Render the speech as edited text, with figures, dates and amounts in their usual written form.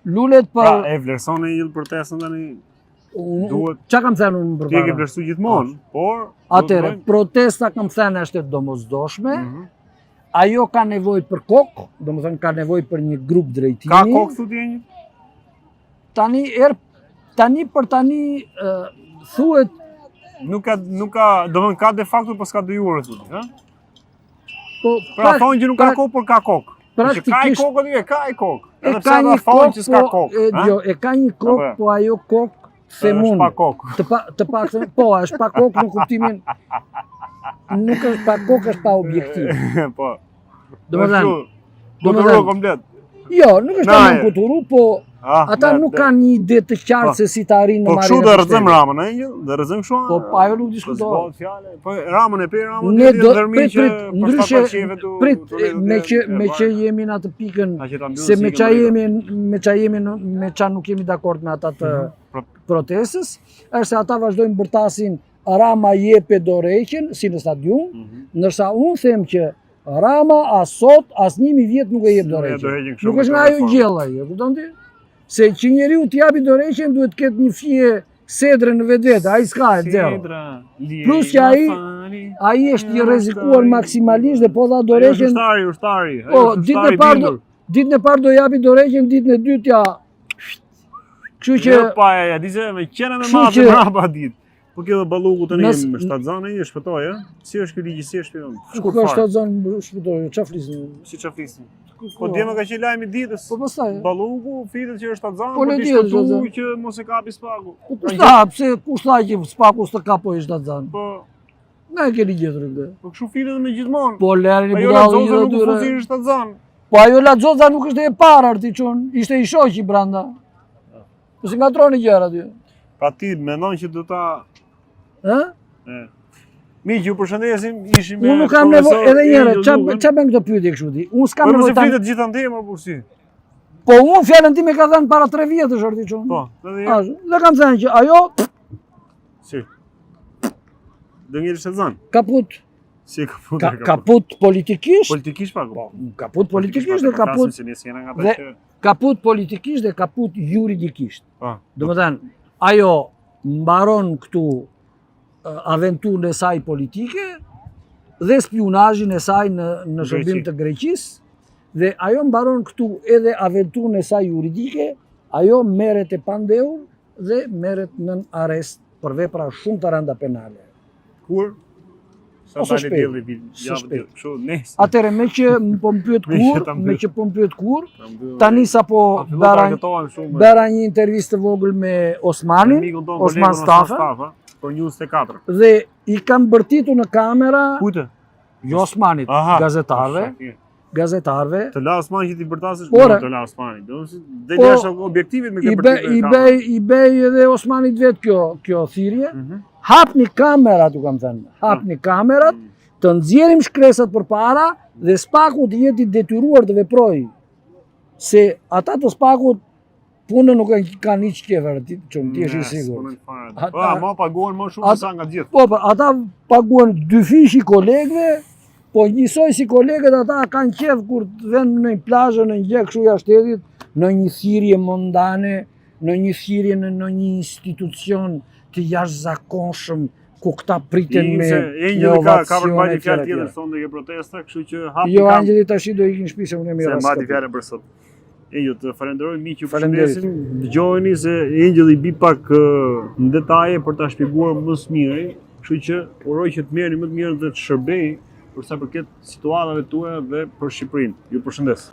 Lulet për... Pra, e vlerëson e një protestën tani? Duhet... Ça kam thënë unë përpara? Ti e ke vlerësu gjithmonë, por... Atëherë, protesta kam thënë është e domosdoshme, mm -hmm. ajo ka nevojë për kokë, domethënë ka nevojë për një grup drejtimi. Ka kokë, thu ti një? Tani, er, tani për tani, uh, thuhet... Nuk ka, nuk ka, domethënë ka de facto, po s'ka de jure, thu ti, ha? Po, pra thonë që nuk ka kokë, por ka kokë. Praktikisht ka i kokë aty, ka i kokë. Edhe pse ata thonë që s'ka po, kokë. E, jo, e ka një kokë, po, po ajo kokë them unë. Është pa kokë. Të pa të paktën, po, është pa kokë në kuptimin nuk është pa kokë, është pa objektiv. Po. Domethënë, domethënë komplet. Jo, nuk është ta kuturu, po ah, ata nuk kanë një ide të qartë po. se si të arrijnë në po, marrjen. Po kështu do rrëzojmë Ramën, ëh, një, do rrëzojmë kështu. Po pa ajo nuk diskutohet. Po po Ramën e pe Ramën ne do prit prit ndryshe prit me që me që jemi në atë pikën se me ça jemi me ça jemi me ça nuk jemi dakord me ata të mhm. protestës, është se ata vazhdojnë bërtasin Rama jepe dorëheqjen si në stadium, mhm. ndërsa unë them që Rama as sot, as 1000 vjet nuk e jep dorëheqjen. Nuk është nga ajo gjella, e kupton ti? Se që njeriu të japi dorëheqjen duhet të ketë një fije sedre në vetvete, ai s'ka e zero. Plus që ai ai është i rrezikuar maksimalisht dhe po dha dorëheqjen. Ushtari, ushtari. Po, ditën e parë do ditën e parë do japi dorëheqjen, ditën e dytë ja. Kështu që jo, pa ja, di se me qena me mace mbrapa ditë. Po kjo dhe Balluku tani me shtatzënë e shpëtoi, ë? Si është ky ligji, si është ky? Shkurt fare. Ku shtatzënë shpëtoi, ç'a flisni? Si ç'a flisni? Po dje më ka qenë lajmi i ditës. Po pastaj. Balluku flitet që është shtatzënë, po, po ti shpëtu që mos e kapi SPAK-u. Po kush tha, pse kush tha që SPAK-u s'të kap po është shtatzënë? Po Nga e keni gjetur këtë? Po kështu flitet me gjithmonë. Po lërini budallën atyre. Ajo nuk është shtatzënë. Po ajo Laxhoza nuk është e para ti çun, ishte i shoqi brenda. Po si ngatroni gjëra aty. Pra ti mendon që do ta Ë? E. Miq, ju përshëndesim, ishim me Unë nuk kam nevojë edhe një herë, ça ça bën këto pyetje kështu ti? Unë s'kam po, nevojë. Po flitet gjithandej më por si. Po unë fjalën time kam dhënë para 3 vjetësh or ti çun. Po, edhe një. Dhe kam thënë që ajo Si. Do ngelë shtatzënë. Kaput. Si kaput? Ka, kaput politikisht. Politikisht pa. Po, kaput politikisht dhe kaput. Se ne s'jena nga ata që kaput politikisht dhe kaput juridikisht. Po. Domethënë, ajo mbaron këtu aventurën e saj politike dhe spiunazhin e saj në në shërbim të Greqisë dhe ajo mbaron këtu edhe aventurën e saj juridike, ajo merret e pandehur dhe merret nën arrest për vepra shumë të rënda penale. Kur? Sa Ose dalë dielli vit, javë diell, kështu nesër. Atëherë me që po më pyet kur, me që po më pyet kur, tani sapo bëra bëra një intervistë të vogël me Osmanin, Osman Stafa, për News 24. Dhe i kam bërtitur në kamera. Kujt? Jo Osmanit, gazetarëve. gazetarëve. Të la Osmani që t'i bërtasësh, po të la Osmani. Do të thotë del jashtë objektivit me këtë bërtitur. I bëj i bëj edhe Osmanit vet kjo kjo thirrje. Mm -hmm. Hapni kamerat, u kam thënë. Hapni mm. kamerat, mm. të nxjerrim shkresat përpara dhe SPAK-u të jetë i detyruar të veprojë. Se ata të SPAK-ut Punën nuk e kanë hiç qejf, ti çun, ti je i sigurt. Po, ama paguhen më shumë se sa nga gjithë. Po, po, ata paguhen dyfishi i kolegëve, po njësoj si kolegët ata kanë qejf kur të venë në një plazh në një gjë kështu jashtë shtetit, në një thirrje mondane, në një thirrje në në një institucion të jashtëzakonshëm ku këta priten me me ovacione. Ka ka për fjalë tjetër sonte ke protesta, kështu që hapi. Jo, Angjeli tash do ikin në shtëpi se unë jam i Se mbati fjalën për sot. Engjëll, të falenderoj miq ju përshëndesim. Dëgjojeni se Engjëlli bi pak në detaje për ta shpjeguar më së miri, kështu që uroj që të merrni më të mirën dhe të shërbejë për sa përket situatave tuaja dhe për Shqipërinë. Ju përshëndes.